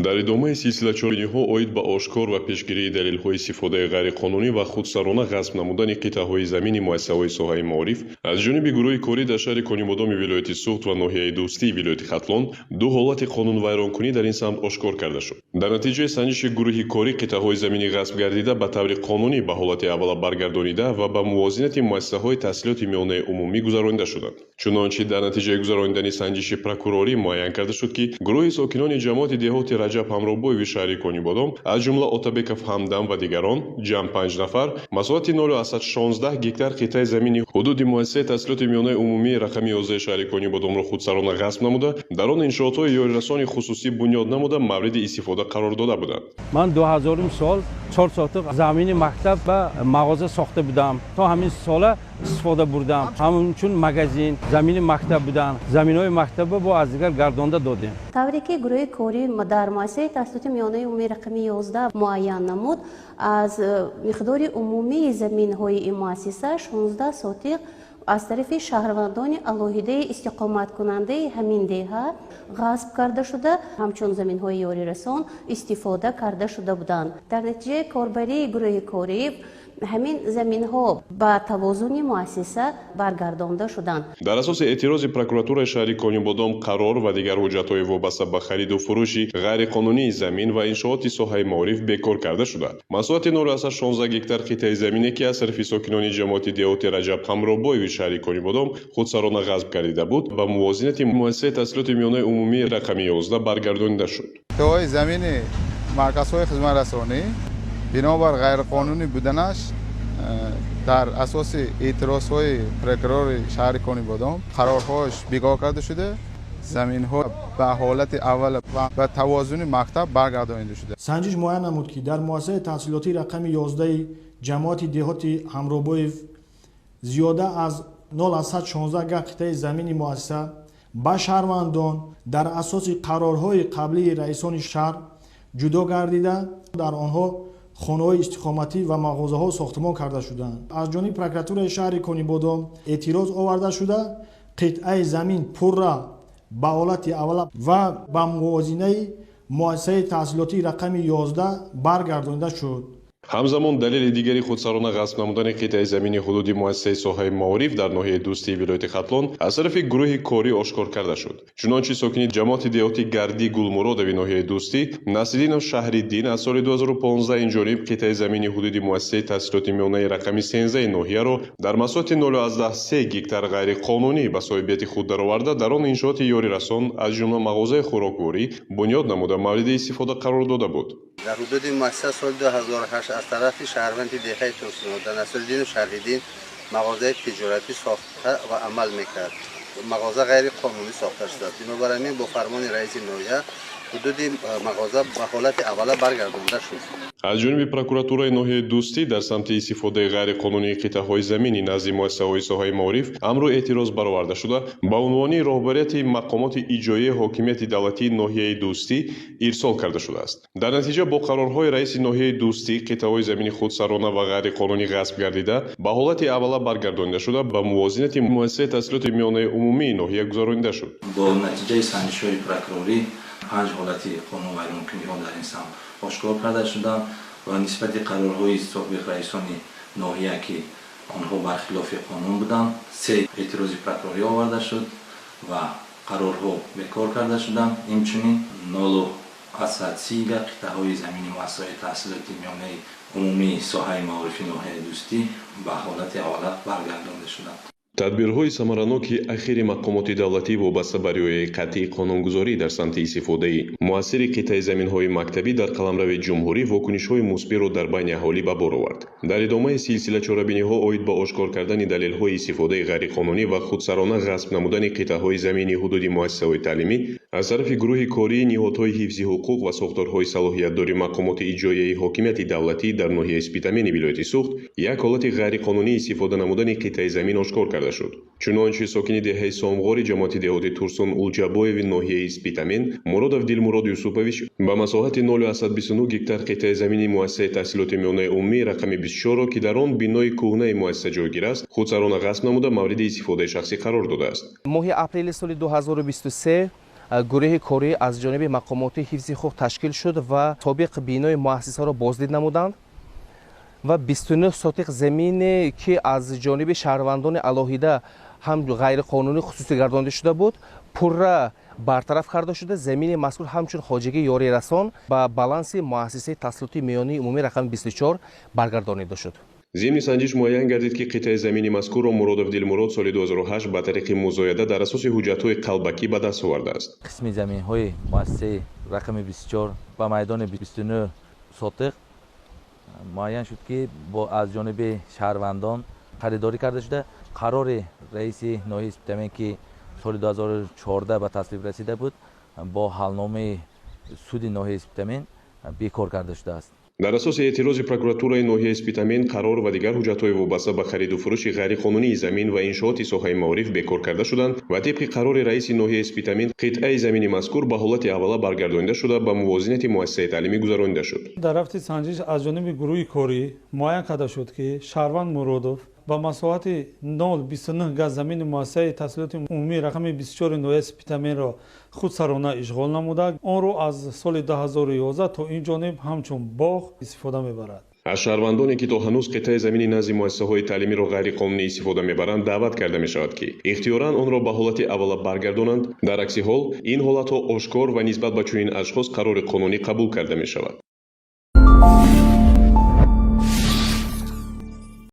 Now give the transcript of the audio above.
Дар идомаи силсила чорабиниҳо оид ба ошкор ва пешгирии далелҳои истифодаи ғайриқонунӣ ва худсарона ғасб намудани қитъаҳои замини муассисаҳои соҳаи маориф аз ҷониби гурӯҳи корӣ дар шаҳри Конибодоми вилояти Суғд ва ноҳияи Дӯстии вилояти Хатлон ду ҳолати қонунвайронкунӣ дар ин самт ошкор карда шуд. Дар натиҷаи санҷиши гурӯҳи корӣ қитъаҳои замини ғасбгардида ба таври қонунӣ ба ҳолати аввала баргардонида ва ба мувозинати муассисаҳои таҳсилоти миёнаи умумӣ гузаронида шуданд. Чунончи дар натиҷаи гузаронидани санҷиши прокурорӣ муайян карда шуд, ки гурӯҳи сокинони ҷамоати деҳоти Раҷаб Ҳамробоеви шаҳри Конибодом, аз ҷумла Отабеков Ҳамдам ва дигарон, ҷамъ 5 нафар, масоҳати 0,16 гектар қитъаи замини ҳудуди муассисаи таҳсилоти миёнаи умумии рақами 11 шаҳри Конибодомро худсарона ғасб намуда, дар он иншоотҳои ёрирасони хусусӣ бунёд намуда, мавриди истифода қарор дода буданд. Ман 2000 сол 4 сотиқ замини мактаб ба мағоза сохта будам, то ҳамин сола истифода бурдам. Ҳамчун магазин замини мактаб буданд, заминҳои мактаба бо аз дигар гардонда додем. Тавре ки гурӯҳи корӣ дар муассисаи таҳсилоти миёнаи умумии рақами 11 муайян намуд, аз миқдори умумии заминҳои ин муассиса 16 сотиқ аз тарафи шаҳрвандони алоҳидаи истиқоматкунандаи ҳамин деҳа ғасб карда шуда, ҳамчун заминҳои ёрирасон истифода карда шуда буданд. Дар натиҷаи корбарии гурӯҳи корӣ ҳамин заминҳо ба тавозуни муассиса баргардонда шуданд. Дар асоси эътирози прокуратураи шаҳри Конибодом қарор ва дигар ҳуҷҷатҳои вобаста ба хариду фурӯши ғайриқонунии замин ва иншооти соҳаи маориф бекор карда шуда, масоҳати 0,16 гектар қитъаи замине, ки аз тарафи сокинони ҷамоати деҳоти Раҷаб Ҳамробоеви шаҳри Конибодом худсарона ғасб гардида буд, ба мувозинати муассисаи таҳсилоти миёнаи умумии рақами 11 баргардонида шуд. Қитъаҳои замини марказҳои хизматрасонӣ бинобар ғайриқонунӣ буданаш дар асоси эътирозҳои прокурори шаҳри Конибодом қарорҳош бекор карда шуда, заминҳо ба ҳолати аввал ва ба тавозуни мактаб баргардонида шуда. Санҷиш муайян намуд, ки дар муассисаи таҳсилотии рақами 11 ҷамоати деҳоти Ҳамробоев зиёда аз 0,16 га қитъаи замини муассиса ба шаҳрвандон дар асоси қарорҳои қаблии раисони шаҳр ҷудо гардида, дар онҳо хонаҳои истиқоматӣ ва мағозаҳо сохтмон карда шуданд. Аз ҷониби прокуратураи шаҳри Конибодом эътироз оварда шуда, қитъаи замин пурра ба ҳолати аввала ва ба мувозинаи муассисаи таҳсилотии рақами 11 баргардонида шуд. Ҳамзамон далели дигари худсарона ғасб намудани қитъаи замини ҳудуди муассисаи соҳаи маориф дар ноҳияи Дӯстии вилояти Хатлон аз тарафи гурӯҳи корӣ ошкор карда шуд. Чунончи сокини ҷамоати деҳоти Гардӣ Гулмуродови ноҳияи Дӯстӣ Насриддинов Шаҳриддин аз соли 2015 инҷониб қитъаи замини ҳудуди муассисаи таҳсилоти миёнаи рақами 13 ноҳияро дар масоҳати 0,3 гектар ғайриқонунӣ ба соҳибияти худ дароварда, дар он иншооти ёрирасон, аз ҷумла мағозаи хӯрокворӣ бунёд намуда, мавриди истифода қарор дода буд. Дар ҳудуди муассиса соли 2008 аз тарафи шаҳрванди деҳаи Турсунода Насриддину Шаҳриддин мағозаи тиҷоратӣ сохта ва амал мекард. Мағоза ғайриқонунӣ сохта шудааст. Бинобар ҳамин бо фармони раиси ноҳия ҳудуди мағоза ба ҳолати аввала баргардонда шуд. Аз ҷониби прокуратураи ноҳияи Дӯстӣ дар самти истифодаи ғайриқонунии қитъаҳои замини назди муассисаҳои соҳаи маориф амру эътироз бароварда шуда, ба унвони роҳбарияти мақомоти иҷроияи ҳокимияти давлатии ноҳияи Дӯстӣ ирсол карда шудааст. Дар натиҷа бо қарорҳои раиси ноҳияи Дӯстӣ қитъаҳои замини худсарона ва ғайриқонунӣ ғасб гардида, ба ҳолати аввала баргардонида шуда, ба мувозинати муассисаи таҳсилоти миёнаи умумии ноҳия гузаронида шуд. Бо натиҷаи санҷишҳои прокурорӣ панҷ ҳолати қонунвайронкуниҳо дар ин самт ошкор карда шуданд ва нисбати қарорҳои собиқ раисони ноҳия, ки онҳо бархилофи қонун буданд, се эътирози прокурорӣ оварда шуд ва қарорҳо бекор карда шуданд. Инчунин 0,30 га қитъаҳои замини муассисаҳои таҳсилоти миёнаи умумии соҳаи маорифи ноҳияи Дӯстӣ ба ҳолати аввала баргардонда шуданд. Тадбирҳои самараноки ахири мақомоти давлатӣ вобаста ба риояи қатъии қонунгузорӣ дар самти истифодаи муассири қитъаи заминҳои мактабӣ дар қаламрави ҷумҳурӣ вокунишҳои мусбиро дар байни аҳолӣ ба бор овард. Дар идомаи силсила чорабиниҳо оид ба ошкор кардани далелҳои истифодаи ғайриқонунӣ ва худсарона ғасб намудани қитъаҳои замини ҳудуди муассисаҳои таълимӣ аз тарафи гурӯҳи кории ниҳодҳои ҳифзи ҳуқуқ ва сохторҳои салоҳиятдори мақомоти иҷроияи ҳокимияти давлатӣ дар ноҳияи Спитамени вилояти Суғд як ҳолати ғайриқонунӣ истифода намудани қитъаи замин ошкор карда шуд. Чунончи сокини деҳаи Сомғори ҷамоати деҳоти Турсун Улҷабоеви ноҳияи Спитамен Муродов Дилмурод Юсупович ба масоҳати 0,29 гектар қитъаи замини муассисаи таҳсилоти миёнаи умумии рақами 24-ро, ки дар он бинои кӯҳнаи муассиса ҷойгир аст, худсарона ғасб намуда, мавриди истифодаи шахсӣ қарор додааст. Моҳи апрели соли 2023 Гурӯҳи корӣ аз ҷониби мақомоти ҳифзи ҳуқуқ ташкил шуд ва собиқ бинои муассисаро боздид намуданд ва 29 сотиқ замине, ки аз ҷониби шаҳрвандони алоҳида ҳам ғайриқонунӣ хусусӣ гардонида шуда буд, пурра бартараф карда шуда, замини мазкур ҳамчун хоҷагии ёрирасон ба баланси муассисаи таҳсилоти миёнаи умумӣ рақами 24 баргардонида шуд. Зимни санҷиш муайян гардид, ки қитъаи замини мазкурро Муродов Дилмурод соли 2008 ба тариқи музояда дар асоси ҳуҷҷатҳои қалбакӣ ба даст овардааст. Қисми заминҳои муассисаи рақами 24 ба майдони 29 сотиқ муайян шуд, ки бо аз ҷониби шаҳрвандон харидорӣ карда шуда, қарори раиси ноҳияи Спитамен, ки соли 2014 ба тасвиб расида буд, бо ҳалномаи суди ноҳияи Спитамен бекор карда шудааст. Дар асоси эътирози прокуратураи ноҳияи Спитамен қарор ва дигар ҳуҷҷатҳои вобаста ба хариду фурӯши ғайриқонунии замин ва иншооти соҳаи маориф бекор карда шуданд ва тибқи қарори раиси ноҳияи Спитамен қитъаи замини мазкур ба ҳолати аввала баргардонида шуда, ба мувозинати муассисаи таълимӣ гузаронида шуд. Дар рафти санҷиш аз ҷониби гурӯҳи корӣ муайян карда шуд, ки шаҳрванд Муродов ба масоҳати 0,29 га замини муассисаи таҳсилоти умумии рақами 24 ноҳияи Спитаменро худсарона ишғол намуда, онро аз соли 2011 то ин ҷониб ҳамчун боғ истифода мебарад. Аз шаҳрвандоне, ки то ҳанӯз қитъаи замини назди муассисаҳои таълимиро ғайриқонунӣ истифода мебаранд, даъват карда мешавад, ки ихтиёран онро ба ҳолати аввала баргардонанд. Дар акси ҳол ин ҳолатҳо ошкор ва нисбат ба чунин ашхос қарори қонунӣ қабул карда мешавад.